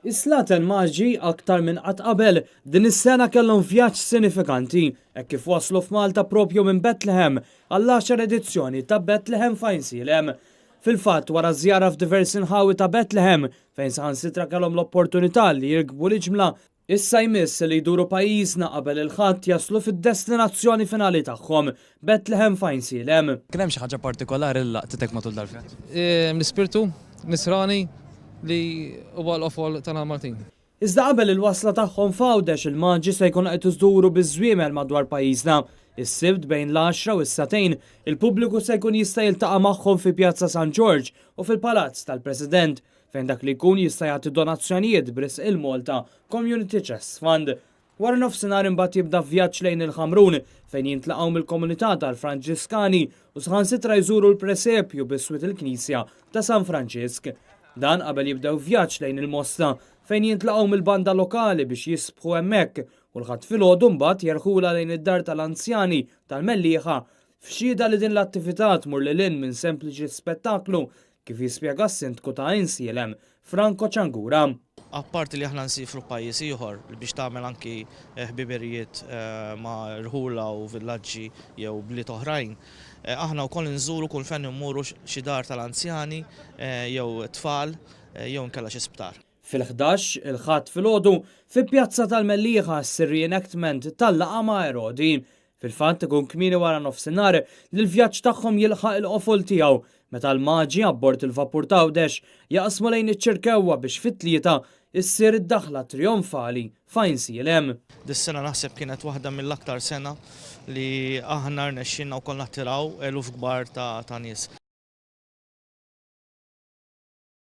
Is-Slaten Maġi aktar minn qatt qabel din is-sena kellhom vjaġġ sinifikanti hekk kif waslu f'Malta propju minn Bethlehem għall-10 edizzjoni ta' Bethlehem f'Għajnsielem. Fil-fatt, wara żjara f'diversi nħawi ta' Bethlehem fejn saħansitra kellhom l-opportunità li jirkbu l-iġmla, issa jmiss li jduru pajjiżna qabel il-Ħadd jaslu fid-destinazzjoni finali tagħhom, Bethlehem f'Għajnsielem. Kien hemm xi ħaġa partikolari li laqtitek matul dal-vjaġġ? L-ispirtu nisrani li huwa l-qofol tagħna Maltin. Iżda qabel il-wasla tagħhom f'Għawdex, il-Maġi se jkunu qed iżuru biż-żwiemel madwar pajjiżna. Is-Sibt bejn l-għaxra u s-sagħtejn, il-pubbliku se jkun jista' jiltaqa' magħhom fi Pjazza San Ġorġ u fil-Palazz tal-President, fejn dak li jkun jista' jagħti donazzjonijiet b'risq il-Malta Community Chest Fund. Wara nofsinhar imbagħad jibda vjaġġ lejn il-Ħamrun fejn jintlaqgħu mill-komunità tal-Franġiskani u saħansitra jżuru l-presepju biswit il-Knisja ta' San Franġisk. Dan qabel jibdew vjaġġ lejn il-Mosta fejn jintlaqgħu mill-banda lokali biex jisbħu hemmhekk u l-Ħadd filgħodu mbagħad jerħulha lejn id-Dar tal-Anzjani tal-Mellieħa f'xhieda li din l-attività tmur lil hinn minn sempliċi spettaklu kif jispjega s-Sindku ta' Għajnsielem, Franco Ciangura. Apparti li aħna nsifru pajjiż ieħor biex tagħmel anki ħbiberijiet ma' rħula u villaġġi jew bliet oħrajn, aħna wkoll inżuru kull fejn immuru xi dar tal-anzjani jew tfal jew inkella xi sptar. Fil-ħdax, il-Ħadd filgħodu, fi Pjazza tal-Mellieħa ssir reenactment tal-laqgħa ma' Erodi. Fil-fatt ikun kmieni wara nofsinhar li l-vjaġġ tagħhom jilħaq il-qofol tiegħu meta l-Maġi abbord il-vapur t'Għawdex jaqsmu lejn iċ-Ċirkewwa biex fit-Tlieta issir id-daħla trijonfali f'Għajnsielem. Dis-sena naħseb kienet waħda mill-aktar sena li aħna rnexxielna wkoll nattiraw eluf kbar ta' nies.